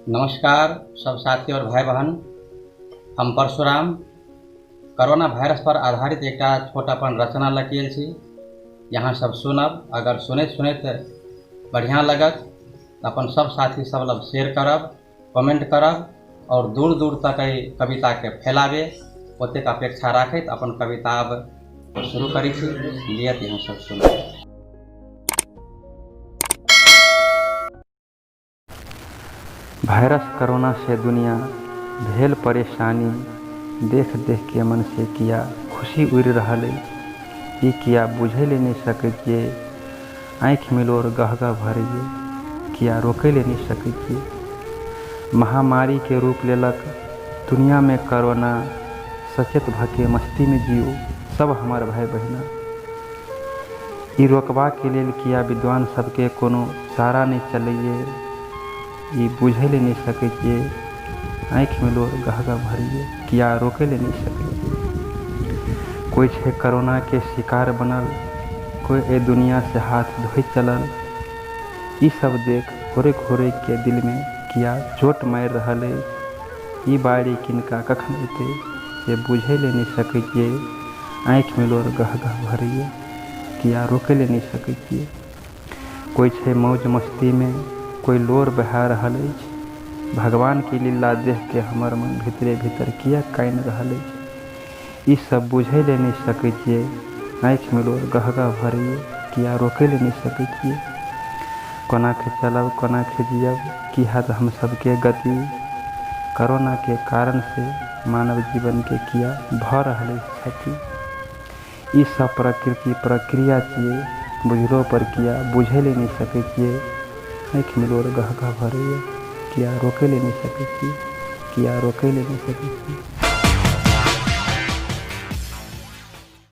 नमस्कार सब साथी और भाई बहन, हम परशुराम कोरोना वायरस पर आधारित एकटा छोट अपन रचना लऽ के आयल छी। यहाँ सब सुनब, अगर सुनैत सुनैत बढ़िया लगत तऽ अपन सब साथी सब लग शेयर करब, कमेंट करब और दूर दूर तक एहि कविता के फैलावे ओतेक अपेक्षा राखैत अपन कविता अब शुरू करै छी। लिअ तऽ यहाँ सब सुनब। वायरस करोना से दुनिया भेल परेशानी, देख देख के मन से किया खुशी उड़ि रहल अछि, ई किया बुझै ले नहि सकै छियै, आँखि मे लोर गह गह भरैये, किया रोकै ले नहि सकै छियै। महामारी के रूप लेलक दुनिया मे करोना, सचेत भऽ के मस्ती मे जियू सब हमर भाइ बहिना। ई रोकबाके लेल किया विद्वान सबके कोनो चारा नहि चलैये, ई बुझै लए नहि सकै छियै, आँखिमे लोर गह गह भरैये, किया रोकै लए नहि सकै छियै। कोइ छै करोनाके शिकार बनल, कोइ एहि दुनियासँ हाथ धोइ चलल, ई सब देख हुरकि हुरकिके दिलमे किया चोट मारि रहल अछि, ई बाढ़ि किनका कखन एतै से बुझै लए नहि सकै छियै। आँखिमे लोर गह गह भरैए, किया रोकै लए नहि सकै छियै। कोइ छै मौज मस्तीमे, कोइ लोर बहा रहल अछि। भगवानके लीला देखके हमर मन भीतरे भीतर किया कानि रहल अछि। ई सब बुझै लए नहि सकै छियै। आँखिमे लोर गह गह भरैए, किया रोकै लए नहि सकै छियै। कोना के चलब, कोना के जियब, की हैत हम सबके गति। करोनाके कारणसँ मानव जीवनके किया भऽ रहल अछि क्षति। ई सब प्रकृति प्रक्रिया छियै, बुझलो पर किया बुझै लए नहि सकै छियै। आँखिमे लोर गह गह भरैए, किया रोकै लए नहि सकै छियै, किया रोकै लए नहि सकै छियै।